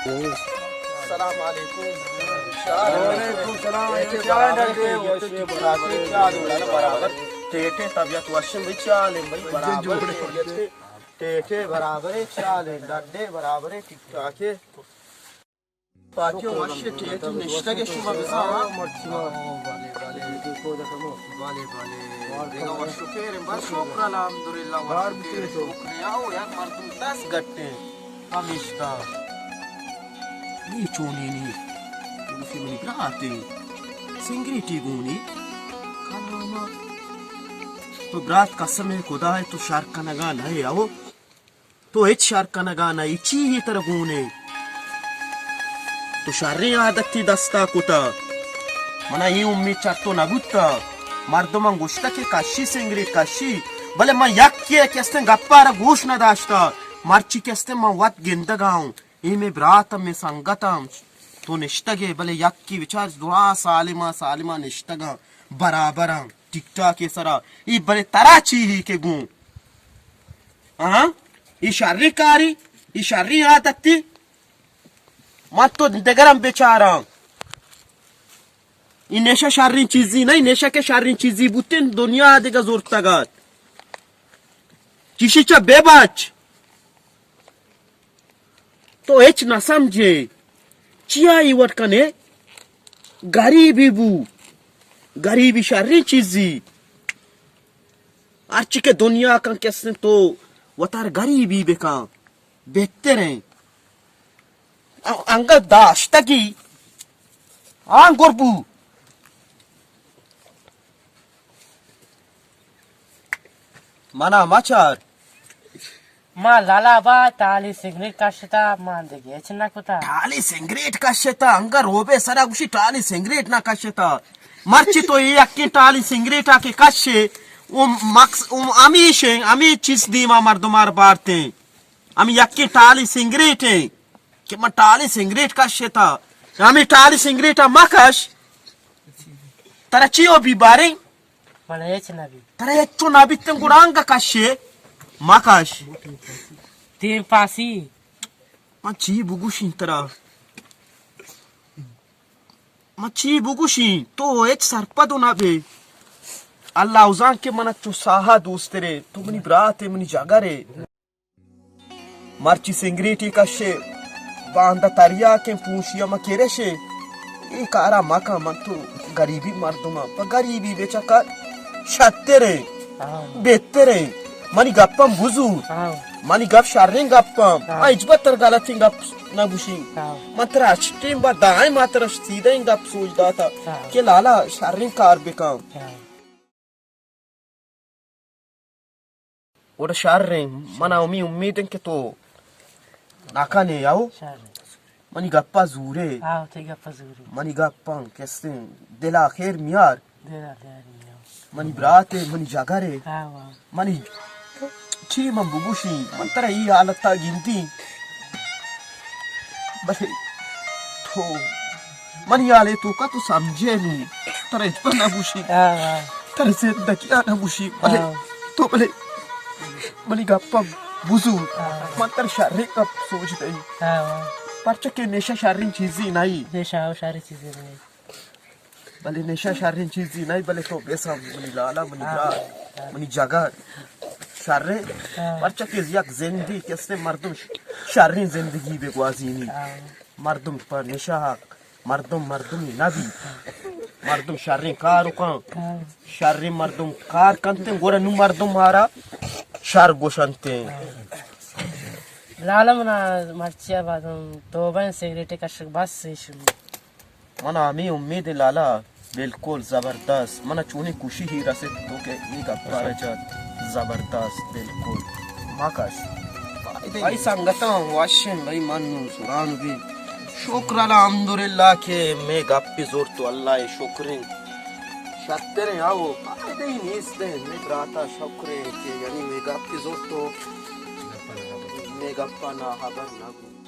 السلام علیکم۔ وعلیکم السلام۔ ٹیٹے برابر، ٹیٹے برابر۔ ٹیٹے طبیعت وشیں بھائی، چالیں بھائی برابر۔ ٹیٹے برابر، چالیں ڈڈے برابر، ٹھیک ٹھاک ہے۔ پاکی و وش ٹیٹے نشتگ شما بزاں۔ بلے، بلے۔ دگہ وش و خیر انت۔ بس شکر الحمدللہ، وش و خیر، شکر۔ آؤ، یک مردم دست گٹیں۔ ہمیشکا۔ نی چونی نی۔ گوشی منی براتے۔ سنگریٹی گونی۔ کلاما۔ تو برات قسم خدا ہے تو شر کنگا نہ ئے، او۔ تو ہچ شر کنگا نہ ئے، چی ہی تر گون ئے؟ تو شریں عادتی دستا کتا۔ منا اے امید چر تو نہ بوتا۔ مردماں گوشتا کہ کشی سنگریٹ کشی، بلے من یکے کہ استیں گپا را گوش نہ داشتا۔ مرچی کہ استیں من وت گندگا اوں۔ اے مئے برات، مئے سنگت اَنت۔ تو نشتگ ئے، بلے یکے بچار، دراہ سالماں، سالماں نشتگاں، برابراں، ٹک ٹاک ءِ سرا۔ اے بلے ترا چی ہی کہ گوں؟ ہاں؟ اے شریں کارے، اے شریں عادتے۔ من تو دگراں بچاراں۔ اے نشہ شریں چیزے نہ، اے نشہ کہ شریں چیزے بوتیں، دنیا ءَ دگہ زرتگ ات۔ چیشی چہ بہ بچ۔ تو ہچ نہ سمجھے۔ چیا اے وڑ کنے؟ گریبی بو۔ گریبی شریں چیزے۔ ہرچی کہ دنیا کن کسیں تو وتار گریبی بکن۔ بہتریں۔ انگت داشتگی آنگر بو۔ منا مچار۔ ما لالا با ٹالی سگریٹ کشتا، ما دگہ ہچ نہ کتا۔ ٹالی سگریٹ کشتا، انگا روبے سرا گوشی ٹالی سگریٹ نہ کشتا۔ مرچی تو اے یکیں ٹالی سگریٹا کہ کشے، او مکس-، او ہمیش ایں، ہمے چیز دیما مردمار بارتیں۔ ہمے یکیں ٹالی سگریٹ ایں کہ من ٹالی سگریٹ کشتا۔ ہمے ٹالی سگریٹا مکش۔ ترا چی ہو بی باریں؟ من ہچ نہ بی۔ ترا ہچو نہ بیتیں گڑا انگا کشے۔ مکش۔ تیم پاسی۔ من چی بگوشیں ترا؟ من چی بگوشیں؟ تو ہچ سرپد نہ بے۔ اللہ زان کہ من چو ساہا دوسترے۔ تو منی برات ئے، منی جگر ئے۔ مرچی سنگریٹی کشے، باندا تریاکیں پوشی ہم کرشے۔ اے کارا مکن، من تو گریبی مردماں، پہ گریبی بچکا شتریں، ہاں۔ بہتریں۔ منی گپاں بزور۔ ہاں۔ منی گپ شریں گپاں۔ ہاں۔ من ہچبر تر غلطیں گپ نہ گوشیں۔ ہاں۔ من ترا ہشتیں با دائم ترا سیدھیں گپ سوج داتا، ہاں۔ کہ لالا شریں کار بکن۔ ہاں۔ گڑا شریں، منا ہمے امید انت کہ تو نہ کنے، او۔ شریں۔ منی گپا زورے۔ آو، تئی گپا زورے۔ منی گپاں کسیں دلا خیر میار۔ دلا خیر میار۔ منی برات ئے، منی جگر ئے۔ آو، آو۔ منی چی من بگوشیں؟ من ترا اے حالتا گندیں۔ بلے تو منی حالے توکا تو سمجھے نوں۔ ترا ہچبر نہ گوشی۔ ہاں، ہاں۔ ترا زندگیا نہ گوشی۔ بلے ہاں۔ تو بلے منی گپا بزور۔ ہاں۔ من ترا شریں گپ سوج دئی۔ ہاں، ہاں۔ پرچا کہ نشہ شریں چیزے نئی۔ نشہ شریں چیزے نئی۔ بلے نشہ شریں چیزے نئی، بلے تو بسم منی لالا، منی ہاں۔ برات، منی جگر۔ شریں۔ ہاں۔ پرچا کہ یک زندے کسے مردم ش-، شریں زندگی بگوازینی۔ ہاں۔ مردم پہ نشہ، مردم مردمی نہ بیت۔ مردم شریں کار کن۔ ہاں۔ شریں مردم کار کنت، گڑا نوں مردم مارا شر گوشنت۔ لالا منا مرچی ءَ بعد ہم توبہ ایں، سگریٹ کشگ بس ایں شروع۔ منا ہمے امید ایں لالا، بالکل زبردست۔ منا چونیں خوشی ہی رسیت تو کہ اے گپا را جت۔ زبردست، بالکل۔ مکش۔ بھائی سنگتاں وشیں، بھائی من نوں سران بی۔ شکر الحمدللہ کہ مئے گپی زرت و اللہ ءِ شکریں۔ شتریں آو، فائدہ ہی نیست ایں۔ مئے براتا شکریں کہ یعنی مئے گپی زرت و مئے گپا ناخبر نہ بو۔